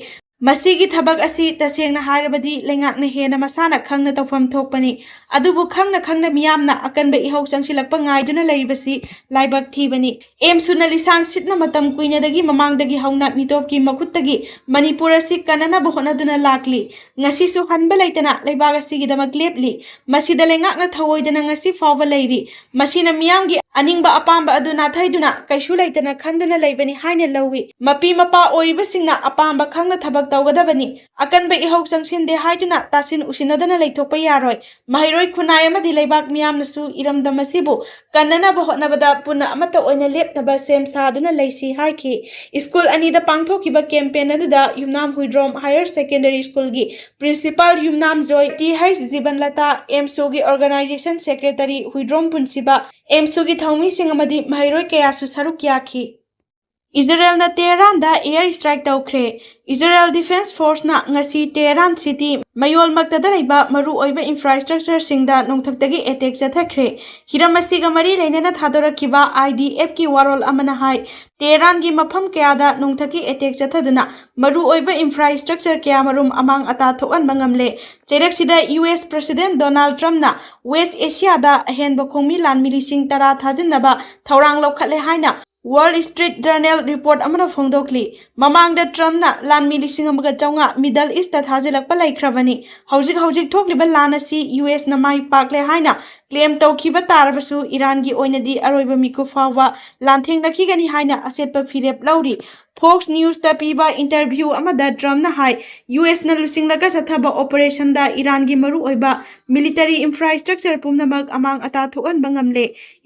ꯃꯁꯤꯒꯤ ꯊꯕꯛ ꯑꯁꯤ ꯇꯁꯦꯡꯅ ꯍꯥꯏꯔꯕꯗꯤ ꯂꯩꯉꯥꯛꯅ ꯍꯦꯟꯅ ꯃꯁꯥꯅ ꯈꯪꯅ ꯇꯧꯐꯝ ꯊꯣꯛꯄꯅꯤ꯫ ꯑꯗꯨꯕꯨ ꯈꯪꯅ ꯈꯪꯅ ꯃꯤꯌꯥꯝꯅ ꯑꯀꯟꯕ ꯏꯍꯧ ꯆꯪꯁꯤꯜꯂꯛꯄ ꯉꯥꯏꯗꯨꯅ ꯂꯩꯔꯤꯕꯁꯤ ꯂꯥꯏꯕꯛ ꯊꯤꯕꯅꯤ꯫ ꯑꯦꯝꯁꯨꯅ ꯂꯤꯁꯥꯡ ꯁꯤꯠꯅ ꯃꯇꯝ ꯀꯨꯏꯅꯗꯒꯤ ꯃꯃꯥꯡꯗꯒꯤ ꯍꯧꯅ ꯃꯤꯇꯣꯞꯀꯤ ꯃꯈꯨꯠꯇꯒꯤ ꯃꯅꯤꯄꯨꯔ ꯑꯁꯤ ꯀꯟꯅꯅꯕ ꯍꯣꯠꯅꯗꯨꯅ ꯂꯥꯛꯂꯤ꯫ ꯉꯁꯤꯁꯨ ꯍꯟꯕ ꯂꯩꯇꯅ ꯂꯩꯕꯥꯛ ꯑꯁꯤꯒꯤꯗꯃꯛ ꯂꯦꯞꯂꯤ꯫ ꯃꯁꯤꯗ ꯂꯩꯉꯥꯛꯅ ꯊꯧꯑꯣꯏꯗꯅ ꯉꯁꯤ ꯐꯥꯎꯕ ꯂꯩꯔꯤ꯫ ꯃꯁꯤꯅ ꯃꯤꯌꯥꯝꯒꯤ ꯑꯅꯤꯡꯕ ꯑꯄꯥꯝꯕ ꯑꯗꯨ ꯅꯥꯊꯩꯗꯨꯅ ꯀꯩꯁꯨ ꯂꯩꯇꯅ ꯈꯟꯗꯨꯅ ꯂꯩꯕꯅꯤ ꯍꯥꯏꯅ ꯂꯧꯏ꯫ ꯃꯄꯤ ꯃꯄꯥ ꯑꯣꯏꯔꯤꯕꯁꯤꯡꯅ ꯑꯄꯥꯝꯕ ꯈꯪꯅ ꯊꯕꯛ ꯇꯧꯒꯗꯕꯅꯤ꯫ ꯑꯀꯟꯕ ꯏꯍꯧ ꯆꯪꯁꯤꯟꯗꯦ ꯍꯥꯏꯗꯨꯅ ꯇꯥꯁꯤꯟ ꯎꯁꯤꯟꯅꯗꯅ ꯂꯩꯊꯣꯛꯄ ꯌꯥꯔꯣꯏ꯫ ꯃꯍꯩꯔꯣꯏ ꯈꯨꯟꯅꯥꯏ ꯑꯃꯗꯤ ꯂꯩꯕꯥꯛ ꯃꯤꯌꯥꯝꯅꯁꯨ ꯏꯔꯝꯗꯝ ꯑꯁꯤꯕꯨ ꯀꯟꯅꯅꯕ ꯍꯣꯠꯅꯕꯗ ꯄꯨꯟꯅ ꯑꯃꯠꯇ ꯑꯣꯏꯅ ꯂꯦꯞꯅꯕ ꯁꯦꯝ ꯁꯥꯗꯨꯅ ꯂꯩꯁꯤ ꯍꯥꯏꯈꯤ꯫ ꯁ꯭ꯀꯨꯜ ꯑꯅꯤꯗ ꯄꯥꯡꯊꯣꯛꯈꯤꯕ ꯀꯦꯝꯄꯦꯟ ꯑꯗꯨꯗ ꯌꯨꯝꯅꯥꯝ ꯍꯨꯏꯗ꯭ꯔꯣꯝ ꯍꯥꯌꯔ ꯁꯦꯀꯦꯟꯗꯔꯤ ꯁ꯭ꯀꯨꯜꯒꯤ ꯄ꯭ꯔꯤꯟꯁꯤꯄꯥꯜ ꯌꯨꯝꯅꯥꯝ ꯖꯣꯏ ꯇꯤ ꯍꯩꯁ ꯖꯤꯕꯟꯂꯇꯥ, ꯑꯦꯝꯁꯨꯒꯤ ꯑꯣꯔꯒꯅꯥꯏꯖꯦꯁꯟ ꯁꯦꯀ꯭ꯔꯦꯇꯔꯤ ꯍꯨꯏꯗ꯭ꯔꯣꯝ ꯄꯨꯟꯁꯤꯕ, ꯑꯦꯝꯁꯨꯒꯤ ꯊꯧꯃꯤꯁꯤꯡ ꯑꯃꯗꯤ ꯃꯍꯩꯔꯣꯏ ꯀꯌꯥꯁꯨ ꯁꯔꯨꯛ ꯌꯥꯈꯤ꯫ ꯏꯖꯔꯦꯜꯅ ꯇꯦꯍꯔꯥꯟꯗ ꯑꯦꯌꯔ ꯁ꯭ꯇ꯭ꯔꯥꯏꯛ ꯇꯧꯈ꯭ꯔꯦ꯫ ꯏꯖꯔꯦꯜ ꯗꯤꯐꯦꯟꯁ ꯐꯣꯔꯁꯅ ꯉꯁꯤ ꯇꯦꯍꯔꯥꯟ ꯁꯤꯇꯤ ꯃꯌꯣꯜꯃꯛꯇꯗ ꯂꯩꯕ ꯃꯔꯨꯑꯣꯏꯕ ꯏꯟꯐ꯭ꯔꯥꯁ꯭ꯇ꯭ꯔꯛꯆꯔꯁꯤꯡꯗ ꯅꯣꯡꯊꯛꯇꯒꯤ ꯑꯦꯇꯦꯛ ꯆꯠꯊꯈ꯭ꯔꯦ꯫ ꯍꯤꯔꯝ ꯑꯁꯤꯒ ꯃꯔꯤ ꯂꯩꯅꯅ ꯊꯥꯗꯣꯔꯛꯈꯤꯕ ꯑꯥꯏ ꯗꯤ ꯑꯦꯐꯀꯤ ꯋꯥꯔꯣꯜ ꯑꯃꯅ ꯍꯥꯏ, ꯇꯦꯍꯔꯥꯟꯒꯤ ꯃꯐꯝ ꯀꯌꯥꯗ ꯅꯣꯡꯊꯛꯀꯤ ꯑꯦꯇꯦꯛ ꯆꯠꯊꯗꯨꯅ ꯃꯔꯨꯑꯣꯏꯕ ꯏꯟꯐ꯭ꯔꯥꯁ꯭ꯇ꯭ꯔꯛꯆꯔ ꯀꯌꯥꯃꯔꯨꯝ ꯑꯃꯥꯡ ꯑꯇꯥ ꯊꯣꯛꯍꯟꯕ ꯉꯝꯂꯦ꯫ ꯆꯩꯔꯛꯁꯤꯗ U S president Donald ꯇ꯭ꯔꯝꯞꯅ west ꯑꯦꯁꯤꯌꯥꯗ ꯑꯍꯦꯟꯕ ꯈꯣꯡꯃꯤ ꯂꯥꯟꯃꯤ ꯂꯤꯁꯤꯡ ꯇꯔꯥ ꯊꯥꯖꯤꯟꯅꯕ ꯊꯧꯔꯥꯡ ꯂꯧꯈꯠꯂꯦ ꯍꯥꯏꯅ ꯋꯥꯜ ꯁ꯭ꯇ꯭ꯔꯤꯠ ꯖꯔꯅꯦꯜ ꯔꯤꯄꯣꯔꯠ ꯑꯃꯅ ꯐꯣꯡꯗꯣꯛꯂꯤ꯫ ꯃꯃꯥꯡꯗ ꯇ꯭ꯔꯝꯞꯅ ꯂꯥꯟꯃꯤ ꯂꯤꯁꯤꯡ ꯑꯃꯒ ꯆꯥꯝꯃꯉꯥ ꯃꯤꯗꯜ ꯏꯁꯇ ꯊꯥꯖꯤꯜꯂꯛꯄ ꯂꯩꯈ꯭ꯔꯕꯅꯤ꯫ ꯍꯧꯖꯤꯛ ꯍꯧꯖꯤꯛ ꯊꯣꯛꯂꯤꯕ ꯂꯥꯟ ꯑꯁꯤ ꯌꯨ ꯑꯦꯁꯅ ꯃꯥꯏ ꯄꯥꯛꯂꯦ ꯍꯥꯏꯅ ꯀ꯭ꯂꯦꯝ ꯇꯧꯈꯤꯕ ꯇꯥꯔꯕꯁꯨ ꯏꯔꯥꯟꯒꯤ ꯑꯣꯏꯅꯗꯤ ꯑꯔꯣꯏꯕ ꯃꯤꯀꯨꯞ ꯐꯥꯎꯕ ꯂꯥꯟꯊꯦꯡꯅꯈꯤꯒꯅꯤ ꯍꯥꯏꯅ ꯑꯆꯦꯠꯄ ꯐꯤꯔꯦꯞ ꯂꯧꯔꯤ꯫ ꯐꯣꯛꯁ ꯅ꯭ꯌꯨꯁꯇ ꯄꯤꯕ ꯏꯟꯇꯔꯚ꯭ꯌꯨ ꯑꯃꯗ ꯇ꯭ꯔꯝꯞꯅ ꯍꯥꯏ, ꯌꯨ ꯑꯦꯁꯅ ꯂꯨꯆꯤꯡꯂꯒ ꯆꯠꯊꯕ ꯑꯣꯄꯔꯦꯁꯟꯗ ꯏꯔꯥꯟꯒꯤ ꯃꯔꯨꯑꯣꯏꯕ ꯃꯤꯂꯤꯇꯔꯤ ꯏꯟꯐ꯭ꯔꯥꯁ꯭ꯇ꯭ꯔꯛꯆꯔ ꯄꯨꯝꯅꯃꯛ ꯑꯃꯥꯡ ꯑꯇꯥ ꯊꯣꯛꯍꯟꯕ ꯉꯝꯂꯦ꯫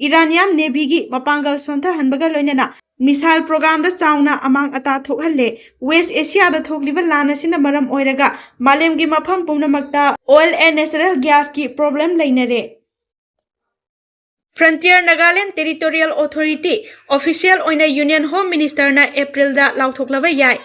ꯏꯔꯥꯅꯤꯌꯥꯟ ꯅꯦꯚꯤꯒꯤ ꯃꯄꯥꯡꯒꯜ ꯁꯣꯟꯊꯍꯟꯕꯒ ꯂꯣꯏꯅꯅ ꯃꯤꯁꯥꯏꯜ ꯄ꯭ꯔꯣꯒ꯭ꯔꯥꯝꯗ ꯆꯥꯎꯅ ꯑꯃꯥꯡ ꯑꯇꯥ ꯊꯣꯛꯍꯜꯂꯦ꯫ ꯋꯦꯁ ꯑꯦꯁꯤꯌꯥꯗ ꯊꯣꯛꯂꯤꯕ ꯂꯥꯟ ꯑꯁꯤꯅ ꯃꯔꯝ ꯑꯣꯏꯔꯒ ꯃꯥꯂꯦꯝꯒꯤ ꯃꯐꯝ ꯄꯨꯝꯅꯃꯛꯇ oil and natural gasꯀꯤ problem ꯂꯩꯅꯔꯦ꯫ Frontier Nagaland Territorial Authority official ꯑꯣꯏꯅ Union Home Ministerꯅ ꯑꯦꯄ꯭ꯔꯤꯜꯗ ꯂꯥꯎꯊꯣꯛꯂꯕ ꯌꯥꯏ꯫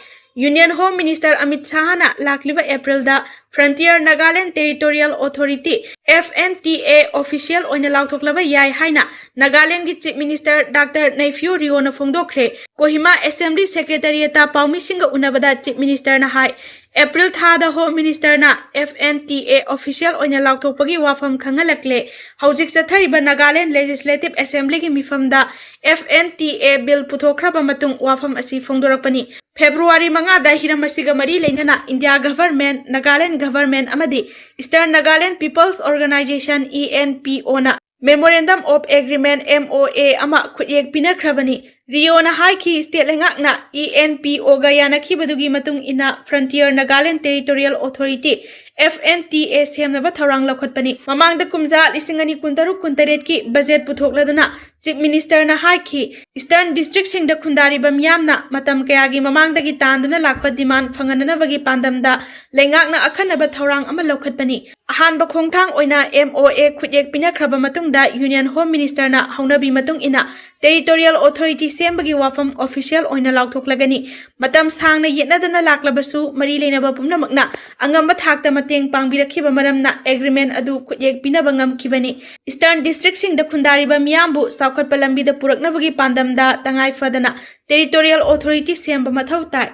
Union Home Minister ꯑꯃꯤꯠ ꯁꯥꯍꯅ ꯂꯥꯛꯂꯤꯕ ꯑꯦꯄ꯭ꯔꯤꯜꯗ Frontier Nagaland Territorial Authority, F N T A, official ꯑꯣꯏꯅ ꯂꯥꯎꯊꯣꯛꯂꯕ ꯌꯥꯏ ꯍꯥꯏꯅ ꯅꯥꯒꯥꯂꯦꯟꯗꯒꯤ Chief Minister ꯗꯥꯛꯇꯔ ꯅꯩꯐꯤꯌꯨ ꯔꯤꯑꯣꯅ ꯐꯣꯡꯗꯣꯛꯈ꯭ꯔꯦ꯫ ꯀꯣꯍꯤꯃꯥ Assembly Secretariatꯇ ꯄꯥꯎꯃꯤꯁꯤꯡꯒ ꯎꯅꯕꯗ Chief Ministerꯅ ꯍꯥꯏ, ꯑꯦꯄ꯭ꯔꯤꯜ ꯊꯥꯗ Home Ministerꯅ F N T A official ꯑꯣꯏꯅ ꯂꯥꯎꯊꯣꯛꯄꯒꯤ ꯋꯥꯐꯝ ꯈꯪꯍꯜꯂꯛꯂꯦ꯫ ꯍꯧꯖꯤꯛ ꯆꯠꯊꯔꯤꯕ Nagaland Legislative Assemblyꯒꯤ ꯃꯤꯐꯝꯗ F N T A bill ꯄꯨꯊꯣꯛꯈ꯭ꯔꯕ ꯃꯇꯨꯡ ꯋꯥꯐꯝ ꯑꯁꯤ ꯐꯣꯡꯗꯣꯔꯛꯄꯅꯤ꯫ ꯐꯦꯕ꯭ꯔꯨꯋꯥꯔꯤ ꯃꯉꯥꯗ ꯍꯤꯔꯝ ꯑꯁꯤꯒ ꯃꯔꯤ ꯂꯩꯅꯅ India Government, Nagaland Government ꯑꯃꯗꯤ Eastern Nagaland People's Organisation, E N P Oꯅ Memorandum of Agreement, M O A, ꯑꯃ ꯈꯨꯠꯌꯦꯛ ꯄꯤꯅꯈ꯭ꯔꯕꯅꯤ꯫ ꯔꯤꯑꯣꯅ ꯍꯥꯏꯈꯤ, ꯁ꯭ꯇꯦꯠ ꯂꯩꯉꯥꯛꯅ ꯏ ꯑꯦꯟ ꯄꯤ ꯑꯣꯒ ꯌꯥꯅꯈꯤꯕꯗꯨꯒꯤ ꯃꯇꯨꯡ ꯏꯟꯅ Frontier Nagaland Territorial Authority, F N T A, ꯁꯦꯝꯅꯕ ꯊꯧꯔꯥꯡ ꯂꯧꯈꯠꯄꯅꯤ꯫ ꯃꯃꯥꯡꯗ ꯀꯨꯝꯖꯥ ꯂꯤꯁꯤꯡ ꯑꯅꯤ ꯀꯨꯟꯇꯔꯨꯛ ꯀꯨꯟꯇꯔꯦꯠꯀꯤ ꯕꯖꯦꯠ ꯄꯨꯊꯣꯛꯂꯗꯨꯅ Chief Ministerꯅ ꯍꯥꯏꯈꯤ, Eastern Districtꯁꯤꯡꯗ ꯈꯨꯟꯗꯥꯔꯤꯕ ꯃꯤꯌꯥꯝꯅ ꯃꯇꯝ ꯀꯌꯥꯒꯤ ꯃꯃꯥꯡꯗꯒꯤ ꯇꯥꯟꯗꯨꯅ ꯂꯥꯛꯄ demand ꯐꯪꯍꯟꯅꯅꯕꯒꯤ ꯄꯥꯟꯗꯝꯗ ꯂꯩꯉꯥꯛꯅ ꯑꯈꯟꯅꯕ ꯊꯧꯔꯥꯡ ꯑꯃ ꯂꯧꯈꯠꯄꯅꯤ꯫ ꯑꯍꯥꯟꯕ ꯈꯣꯡꯊꯥꯡ ꯑꯣꯏꯅ M O A ꯈꯨꯠꯌꯦꯛ ꯄꯤꯅꯈ꯭ꯔꯕ ꯃꯇꯨꯡꯗ Union Home Ministerꯅ ꯍꯧꯅꯕꯤ ꯃꯇꯨꯡ ꯏꯟꯅ Territorial Authority ꯁꯦꯝꯕꯒꯤ ꯋꯥꯐꯝ official ꯑꯣꯏꯅ ꯂꯥꯎꯊꯣꯛꯂꯒꯅꯤ꯫ ꯃꯇꯝ ꯁꯥꯡꯅ ꯌꯦꯠꯅꯗꯅ ꯂꯥꯛꯂꯕꯁꯨ ꯃꯔꯤ ꯂꯩꯅꯕ ꯄꯨꯝꯅꯃꯛꯅ ꯑꯉꯝꯕ ꯊꯥꯛꯇ ꯃꯇꯦꯡ ꯄꯥꯡꯕꯤꯔꯛꯈꯤꯕ ꯃꯔꯝꯅ agreement ꯑꯗꯨ ꯈꯨꯠꯌꯦꯛ ꯄꯤꯅꯕ ꯉꯝꯈꯤꯕꯅꯤ꯫ Eastern Districtꯁꯤꯡꯗ ꯈꯨꯟꯗꯥꯔꯤꯕ ꯃꯤꯌꯥꯝꯕꯨ ꯆꯥꯎꯈꯠꯄ ꯂꯝꯕꯤꯗ ꯄꯨꯔꯛꯅꯕꯒꯤ ꯄꯥꯟꯗꯝꯗ ꯇꯉꯥꯏ ꯐꯗꯅ Territorial Authority ꯁꯦꯝꯕ ꯃꯊꯧ ꯇꯥꯏ꯫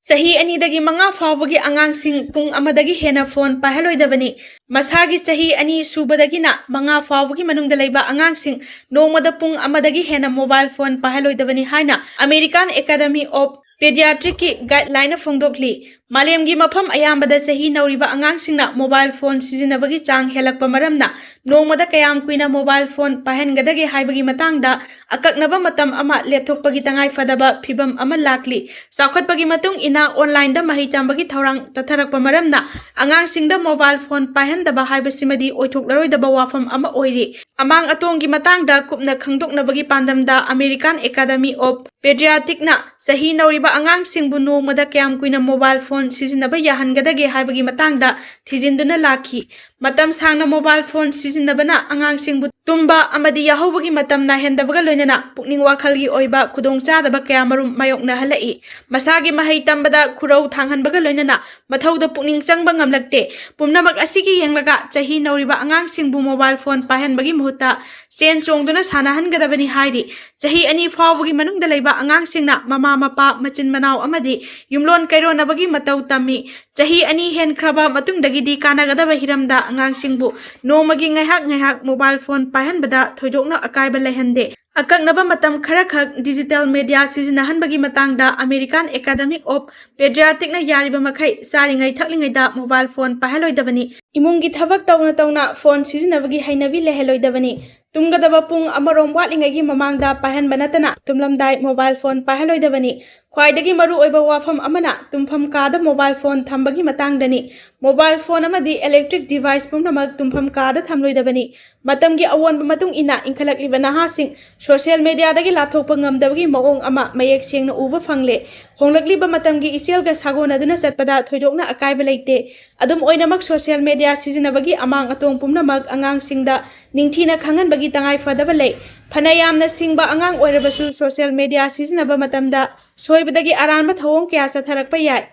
ꯆꯍꯤ ꯑꯅꯤꯗꯒꯤ ꯃꯉꯥ ꯐꯥꯎꯕꯒꯤ ꯑꯉꯥꯡꯁꯤꯡ ꯄꯨꯡ ꯑꯃꯗꯒꯤ ꯍꯦꯟꯅ phone ꯄꯥꯏꯍꯜꯂꯣꯏꯗꯕꯅꯤ꯫ ꯃꯁꯥꯒꯤ ꯆꯍꯤ ꯑꯅꯤ ꯁꯨꯕꯗꯒꯤꯅ ꯃꯉꯥ ꯐꯥꯎꯕꯒꯤ ꯃꯅꯨꯡꯗ ꯂꯩꯕ ꯑꯉꯥꯡꯁꯤꯡ ꯅꯣꯡꯃꯗ ꯄꯨꯡ ꯑꯃꯗꯒꯤ ꯍꯦꯟꯅ mobile phone ꯄꯥꯏꯍꯜꯂꯣꯏꯗꯕꯅꯤ ꯍꯥꯏꯅ American Academy of Pediatricꯀꯤ guidelineꯅ ꯐꯣꯡꯗꯣꯛꯂꯤ꯫ ꯃꯥꯂꯦꯝꯒꯤ ꯃꯐꯝ ꯑꯌꯥꯝꯕꯗ ꯆꯍꯤ ꯅꯧꯔꯤꯕ ꯑꯉꯥꯡꯁꯤꯡꯅ mobile phone ꯁꯤꯖꯤꯟꯅꯕꯒꯤ ꯆꯥꯡ ꯍꯦꯜꯂꯛꯄ ꯃꯔꯝꯅ ꯅꯣꯡꯃꯗ ꯀꯌꯥꯝ ꯀꯨꯏꯅ mobile phone ꯄꯥꯏꯍꯟꯒꯗꯒꯦ ꯍꯥꯏꯕꯒꯤ ꯃꯇꯥꯡꯗ ꯑꯀꯛꯅꯕ ꯃꯇꯝ ꯑꯃ ꯂꯦꯞꯊꯣꯛꯄꯒꯤ ꯇꯉꯥꯏ ꯐꯗꯕ ꯐꯤꯚꯝ ꯑꯃ ꯂꯥꯛꯂꯤ꯫ ꯆꯥꯎꯈꯠꯄꯒꯤ ꯃꯇꯨꯡ ꯏꯟꯅ onlineꯗ ꯃꯍꯩ ꯇꯝꯕꯒꯤ ꯊꯧꯔꯥꯡ ꯆꯠꯊꯔꯛꯄ ꯃꯔꯝꯅ ꯑꯉꯥꯡꯁꯤꯡꯗ mobile phone ꯄꯥꯏꯍꯟꯗꯕ ꯍꯥꯏꯕꯁꯤꯃꯗꯤ ꯑꯣꯏꯊꯣꯛꯂꯔꯣꯏꯗꯕ ꯋꯥꯐꯝ ꯑꯃ ꯑꯣꯏꯔꯤ꯫ ꯑꯃꯥꯡ ꯑꯇꯣꯡꯒꯤ ꯃꯇꯥꯡꯗ ꯀꯨꯞꯅ ꯈꯪꯗꯣꯛꯅꯕꯒꯤ ꯄꯥꯟꯗꯝꯗ American Academy of Pediatricꯅ ꯆꯍꯤ ꯅꯧꯔꯤꯕ ꯑꯉꯥꯡꯁꯤꯡꯕꯨ ꯅꯣꯡꯃꯗ ꯀꯌꯥꯝ ꯀꯨꯏꯅ mobile phone ꯁꯤꯖꯤꯟꯅꯕ ꯌꯥꯍꯟꯒꯗꯒꯦ ꯍꯥꯏꯕꯒꯤ ꯃꯇꯥꯡꯗ ꯊꯤꯖꯤꯟꯗꯨꯅ ꯂꯥꯛꯈꯤ꯫ ꯃꯇꯝ ꯁꯥꯡꯅ mobile phone ꯁꯤꯖꯤꯟꯅꯕꯅ ꯑꯉꯥꯡꯁꯤꯡꯕꯨ ꯇꯨꯝꯕ ꯑꯃꯗꯤ ꯌꯥꯍꯧꯕꯒꯤ ꯃꯇꯝ ꯅꯥꯏꯍꯟꯗꯕꯒ ꯂꯣꯏꯅꯅ ꯄꯨꯛꯅꯤꯡ ꯋꯥꯈꯜꯒꯤ ꯑꯣꯏꯕ ꯈꯨꯗꯣꯡꯆꯥꯗꯕ ꯀꯌꯥꯃꯔꯨꯝ ꯃꯥꯌꯣꯛꯅꯍꯜꯂꯛꯏ꯫ ꯃꯁꯥꯒꯤ ꯃꯍꯩ ꯇꯝꯕꯗ ꯈꯨꯔꯧ ꯊꯥꯡꯍꯟꯕꯒ ꯂꯣꯏꯅꯅ ꯃꯊꯧꯗ ꯄꯨꯛꯅꯤꯡ ꯆꯪꯕ ꯉꯝꯂꯛꯇꯦ꯫ ꯄꯨꯝꯅꯃꯛ ꯑꯁꯤꯒꯤ ꯌꯦꯡꯂꯒ ꯆꯍꯤ ꯅꯧꯔꯤꯕ ꯑꯉꯥꯡꯁꯤꯡꯕꯨ mobile phone ꯄꯥꯏꯍꯟꯕꯒꯤ ꯃꯍꯨꯠꯇ ꯆꯦꯟ ꯆꯣꯡꯗꯨꯅ ꯁꯥꯟꯅꯍꯟꯒꯗꯕꯅꯤ ꯍꯥꯏꯔꯤ꯫ ꯆꯍꯤ ꯑꯅꯤ ꯐꯥꯎꯕꯒꯤ ꯃꯅꯨꯡꯗ ꯂꯩꯕ ꯑꯉꯥꯡꯁꯤꯡꯅ ꯃꯃꯥ ꯃꯄꯥ, ꯃꯆꯤꯟ ꯃꯅꯥꯎ ꯑꯃꯗꯤ ꯌꯨꯝꯂꯣꯟ ꯀꯩꯔꯣꯟꯅꯕꯒꯤ ꯃꯇꯧ ꯇꯝꯃꯤ꯫ ꯆꯍꯤ ꯑꯅꯤ ꯍꯦꯟꯈ꯭ꯔꯕ ꯃꯇꯨꯡꯗꯒꯤꯗꯤ ꯀꯥꯟꯅꯒꯗꯕ ꯍꯤꯔꯝꯗ ꯑꯉꯥꯡꯁꯤꯡꯕꯨ ꯅꯣꯡꯃꯒꯤ ꯉꯥꯏꯍꯥꯛ ꯉꯥꯏꯍꯥꯛ mobile phone ꯄꯥꯏꯍꯟꯕꯗ ꯊꯣꯏꯗꯣꯛꯅ ꯑꯀꯥꯏꯕ ꯂꯩꯍꯟꯗꯦ꯫ ꯑꯀꯛꯅꯕ ꯃꯇꯝ ꯈꯔꯈꯛ digital media ꯁꯤꯖꯤꯟꯅꯍꯟꯕꯒꯤ ꯃꯇꯥꯡꯗ American Academy of Pediatrics ꯅ ꯌꯥꯔꯤꯕ ꯃꯈꯩ ꯆꯥꯔꯤꯉꯩ ꯊꯛꯂꯤꯉꯩꯗ mobile phone ꯄꯥꯏꯍꯜꯂꯣꯏꯗꯕꯅꯤ꯫ ꯏꯃꯨꯡꯒꯤ ꯊꯕꯛ ꯇꯧꯅ ꯇꯧꯅ phone ꯁꯤꯖꯤꯟꯅꯕꯒꯤ ꯍꯩꯅꯕꯤ ꯂꯩꯍꯜꯂꯣꯏꯗꯕꯅꯤ꯫ ꯇꯨꯝꯒꯗꯕ ꯄꯨꯡ ꯑꯃꯔꯣꯝ ꯋꯥꯠꯂꯤꯉꯩꯒꯤ ꯃꯃꯥꯡꯗ ꯄꯥꯏꯍꯟꯕ ꯅꯠꯇꯅ ꯇꯨꯝꯂꯝꯗꯥꯏ mobile phone ꯄꯥꯏꯍꯜꯂꯣꯏꯗꯕꯅꯤ꯫ ꯈ꯭ꯋꯥꯏꯗꯒꯤ ꯃꯔꯨꯑꯣꯏꯕ ꯋꯥꯐꯝ ꯑꯃꯅ ꯇꯨꯝꯐꯝ ꯀꯥꯗ mobile phone ꯊꯝꯕꯒꯤ ꯃꯇꯥꯡꯗꯅꯤ꯫ Mobile phone ꯑꯃꯗꯤ electric device ꯄꯨꯝꯅꯃꯛ ꯇꯨꯝꯐꯝ ꯀꯥꯗ ꯊꯝꯂꯣꯏꯗꯕꯅꯤ꯫ ꯃꯇꯝꯒꯤ ꯑꯑꯣꯟꯕ ꯃꯇꯨꯡ ꯏꯟꯅ ꯏꯟꯈꯠꯂꯛꯂꯤꯕ ꯅꯍꯥꯁꯤꯡ social media ꯗꯒꯤ ꯂꯥꯞꯊꯣꯛꯄ ꯉꯝꯗꯕꯒꯤ ꯃꯑꯣꯡ ꯑꯃ ꯃꯌꯦꯛ ꯁꯦꯡꯅ ꯎꯕ ꯐꯪꯂꯦ꯫ ꯍꯣꯡꯂꯛꯂꯤꯕ ꯃꯇꯝꯒꯤ ꯏꯆꯦꯜꯒ ꯁꯥꯒꯣꯟꯅꯗꯨꯅ ꯆꯠꯄꯗ ꯊꯣꯏꯗꯣꯛꯅ ꯑꯀꯥꯏꯕ ꯂꯩꯇꯦ꯫ ꯑꯗꯨꯝ ꯑꯣꯏꯅꯃꯛ, social media ꯁꯤꯖꯤꯟꯅꯕꯒꯤ ꯑꯃꯥꯡ ꯑꯇꯣꯡ ꯄꯨꯝꯅꯃꯛ ꯑꯉꯥꯡꯁꯤꯡꯗ ꯅꯤꯡꯊꯤꯅ ꯈꯪꯍꯟꯕꯒꯤ ꯇꯉꯥꯏ ꯐꯗꯕ ꯂꯩ꯫ ꯐꯅ ꯌꯥꯝꯅ ꯁꯤꯡꯕ ꯑꯉꯥꯡ ꯑꯣꯏꯔꯕꯁꯨ, social media ꯁꯤꯖꯤꯟꯅꯕ ꯃꯇꯝꯗ ꯁꯣꯏꯕꯗꯒꯤ ꯑꯔꯥꯟꯕ ꯊꯧꯑꯣꯡ ꯀꯌꯥ ꯆꯠꯊꯔꯛꯄ ꯌꯥꯏ꯫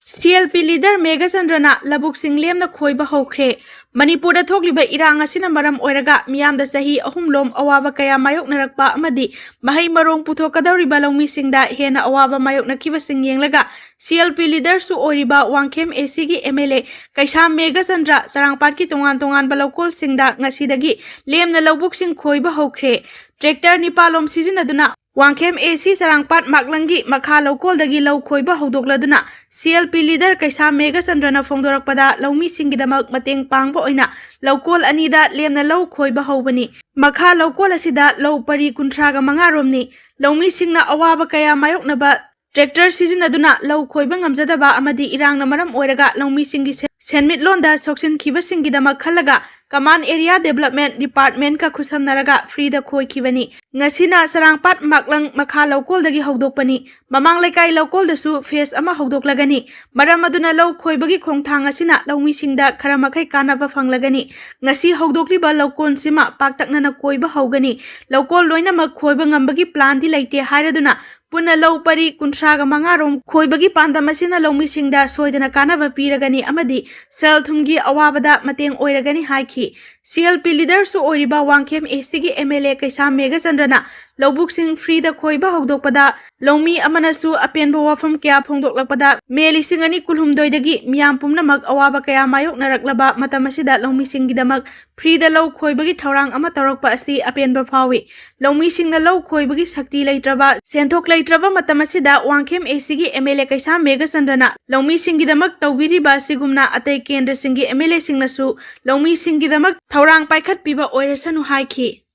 C L P leader ꯃꯦꯘꯆꯟꯗ꯭ꯔꯅ ꯂꯧꯕꯨꯛꯁꯤꯡ ꯂꯦꯝꯅ ꯈꯣꯏꯕ ꯍꯧꯈ꯭ꯔꯦ꯫ ꯃꯅꯤꯄꯨꯔꯗ ꯊꯣꯛꯂꯤꯕ ꯏꯔꯥꯡ ꯑꯁꯤꯅ ꯃꯔꯝ ꯑꯣꯏꯔꯒ ꯃꯤꯌꯥꯝꯗ ꯆꯍꯤ ꯑꯍꯨꯝꯂꯣꯝ ꯑꯋꯥꯕ ꯀꯌꯥ ꯃꯥꯌꯣꯛꯅꯔꯛꯄ ꯑꯃꯗꯤ ꯃꯍꯩ ꯃꯔꯣꯡ ꯄꯨꯊꯣꯛꯀꯗꯧꯔꯤꯕ ꯂꯧꯃꯤꯁꯤꯡꯗ ꯍꯦꯟꯅ ꯑꯋꯥꯕ ꯃꯥꯌꯣꯛꯅꯈꯤꯕꯁꯤꯡ ꯌꯦꯡꯂꯒ, C L P leader ꯁꯨ ꯑꯣꯏꯔꯤꯕ ꯋꯥꯡꯈꯦꯝ A C ꯒꯤ M L A ꯀꯩꯁꯥꯝ ꯃꯦꯘꯆꯟꯗ꯭ꯔ ꯆꯔꯥꯡꯄꯥꯠꯀꯤ ꯇꯣꯉꯥꯟ ꯇꯣꯉꯥꯟꯕ ꯂꯧꯀꯣꯜꯁꯤꯡꯗ ꯉꯁꯤꯗꯒꯤ ꯂꯦꯝꯅ ꯂꯧꯕꯨꯛꯁꯤꯡ ꯈꯣꯏꯕ ꯍꯧꯈ꯭ꯔꯦ꯫ Tractor ꯅꯤꯄꯥꯜꯂꯣꯝ ꯁꯤꯖꯤꯟꯅꯗꯨꯅ ꯋꯥꯡꯈꯦꯝ A C ꯆꯔꯥꯡꯄꯥꯠ ꯃꯥꯛꯂꯪꯒꯤ ꯃꯈꯥ ꯂꯧꯀꯣꯜꯗꯒꯤ ꯂꯧ ꯈꯣꯏꯕ ꯍꯧꯗꯣꯛꯂꯗꯨꯅ, C L P leader ꯀꯩꯁꯥꯝ ꯃꯦꯘꯆꯟꯗ꯭ꯔꯅ ꯐꯣꯡꯗꯣꯔꯛꯄꯗ, ꯂꯧꯃꯤꯁꯤꯡꯒꯤꯗꯃꯛ ꯃꯇꯦꯡ ꯄꯥꯡꯕ ꯑꯣꯏꯅ ꯂꯧꯀꯣꯜ ꯑꯅꯤꯗ ꯂꯦꯝꯅ ꯂꯧ ꯈꯣꯏꯕ ꯍꯧꯕꯅꯤ꯫ ꯃꯈꯥ ꯂꯧꯀꯣꯜ ꯑꯁꯤꯗ ꯂꯧ ꯄꯔꯤ ꯀꯨꯟꯊ꯭ꯔꯥꯒ ꯃꯉꯥ ꯔꯣꯝꯅꯤ꯫ ꯂꯧꯃꯤꯁꯤꯡꯅ ꯑꯋꯥꯕ ꯀꯌꯥ ꯃꯥꯌꯣꯛꯅꯕ, tractor ꯁꯤꯖꯤꯟꯅꯗꯨꯅ ꯂꯧ ꯈꯣꯏꯕ ꯉꯝꯖꯗꯕ ꯑꯃꯗꯤ ꯏꯔꯥꯡꯅ ꯃꯔꯝ ꯑꯣꯏꯔꯒ ꯂꯧꯃꯤꯁꯤꯡꯒꯤ ꯁꯦ-, ꯁꯦꯟꯃꯤꯠꯂꯣꯟꯗ ꯁꯣꯛꯁꯤꯟꯈꯤꯕꯁꯤꯡꯒꯤꯗꯃꯛ ꯈꯜꯂꯒ Common Area Development Department ꯀ ꯈꯨꯠꯁꯝꯅꯔꯒ free ꯗ ꯈꯣꯏꯈꯤꯕꯅꯤ꯫ ꯉꯁꯤꯅ ꯆꯔꯥꯡꯄꯥꯠ ꯃꯥꯛꯂꯪ ꯃꯈꯥ ꯂꯧꯀꯣꯜꯗꯒꯤ ꯍꯧꯗꯣꯛꯄꯅꯤ꯫ ꯃꯃꯥꯡ ꯂꯩꯀꯥꯏ ꯂꯧꯀꯣꯜꯗꯁꯨ phase ꯑꯃ ꯍꯧꯗꯣꯛꯂꯒꯅꯤ꯫ ꯃꯔꯝ ꯑꯗꯨꯅ ꯂꯧ ꯈꯣꯏꯕꯒꯤ ꯈꯣꯡꯊꯥꯡ ꯑꯁꯤꯅ ꯂꯧꯃꯤꯁꯤꯡꯗ ꯈꯔ ꯃꯈꯩ ꯀꯥꯟꯅꯕ ꯐꯪꯂꯒꯅꯤ꯫ ꯉꯁꯤ ꯍꯧꯗꯣꯛꯂꯤꯕ ꯂꯧꯀꯣꯜꯁꯤꯃ ꯄꯥꯛꯇꯛꯅꯅ ꯈꯣꯏꯕ ꯍꯧꯒꯅꯤ꯫ ꯂꯧꯀꯣꯜ ꯂꯣꯏꯅꯃꯛ ꯈꯣꯏꯕ ꯉꯝꯕꯒꯤ plan ꯗꯤ ꯂꯩꯇꯦ ꯍꯥꯏꯔꯗꯨꯅ ꯄꯨꯟꯅ ꯂꯧ ꯄꯔꯤ ꯀꯨꯟꯊ꯭ꯔꯥꯒ ꯃꯉꯥ ꯔꯣꯝ ꯈꯣꯏꯕꯒꯤ ꯄꯥꯟꯗꯝ ꯑꯁꯤꯅ ꯂꯧꯃꯤꯁꯤꯡꯗ ꯁꯣꯏꯗꯅ ꯀꯥꯟꯅꯕ ꯄꯤꯔꯒꯅꯤ ꯑꯃꯗꯤ ꯁꯦꯜ ꯊꯨꯝꯒꯤ ꯑꯋꯥꯕꯗ ꯃꯇꯦꯡ ꯑꯣꯏꯔꯒꯅꯤ ꯍꯥꯏꯈꯤ꯫ ꯁꯤ ꯑꯦꯜ ꯄꯤ ꯂꯤꯗꯔꯁꯨ ꯑꯣꯏꯔꯤꯕ ꯋꯥꯡꯈꯦꯝ ꯑꯦ ꯁꯤꯒꯤ ꯑꯦꯝ ꯑꯦꯜ ꯑꯦ ꯀꯩꯁꯥꯝ ꯃꯦꯘꯆꯟꯗ꯭ꯔꯅ ꯂꯧꯕꯨꯛꯁꯤꯡ ꯐ꯭ꯔꯤꯗ ꯈꯣꯏꯕ ꯍꯧꯗꯣꯛꯄꯗ ꯂꯧꯃꯤ ꯑꯃꯅꯁꯨ ꯑꯄꯦꯟꯕ ꯋꯥꯐꯝ ꯀꯌꯥ ꯐꯣꯡꯗꯣꯛꯂꯛꯄꯗ ꯃꯦ ꯂꯤꯁꯤꯡ ꯑꯅꯤ ꯀꯨꯟꯍꯨꯝꯗꯣꯏꯗꯒꯤ ꯃꯤꯌꯥꯝ ꯄꯨꯝꯅꯃꯛ ꯑꯋꯥꯕ ꯀꯌꯥ ꯃꯥꯌꯣꯛꯅꯔꯛꯂꯕ ꯃꯇꯝ ꯑꯁꯤꯗ ꯂꯧꯃꯤꯁꯤꯡꯒꯤꯗꯃꯛ ꯐ꯭ꯔꯤꯗ ꯂꯧ ꯈꯣꯏꯕꯒꯤ ꯊꯧꯔꯥꯡ ꯑꯃ ꯇꯧꯔꯛꯄ ꯑꯁꯤ ꯑꯄꯦꯟꯕ ꯐꯥꯎꯏ꯫ ꯂꯧꯃꯤꯁꯤꯡꯅ ꯂꯧ ꯈꯣꯏꯕꯒꯤ ꯁꯛꯇꯤ ꯂꯩꯇ꯭ꯔꯕ, ꯁꯦꯟꯊꯣꯛ ꯂꯩꯇ꯭ꯔꯕ ꯃꯇꯝ ꯑꯁꯤꯗ ꯋꯥꯡꯈꯦꯝ ꯑꯦ ꯁꯤꯒꯤ ꯑꯦꯝ ꯑꯦꯜ ꯑꯦ ꯀꯩꯁꯥꯝ ꯃꯦꯘꯆꯟꯗ꯭ꯔꯅ ꯂꯧꯃꯤꯁꯤꯡꯒꯤꯗꯃꯛ ꯇꯧꯕꯤꯔꯤꯕ ꯑꯁꯤꯒꯨꯝꯅ ꯑꯇꯩ ꯀꯦꯟꯗ꯭ꯔꯁꯤꯡꯒꯤ ꯑꯦꯝ ꯑꯦꯜ ꯑꯦꯁꯤꯡꯅꯁꯨ ꯂꯧꯃꯤꯁꯤꯡꯒꯤꯗꯃꯛ ꯊꯧꯔꯥꯡ ꯄꯥꯏꯈꯠꯄꯤꯕ ꯑꯣꯏꯔꯁꯅꯨ ꯍꯥꯏꯈꯤ꯫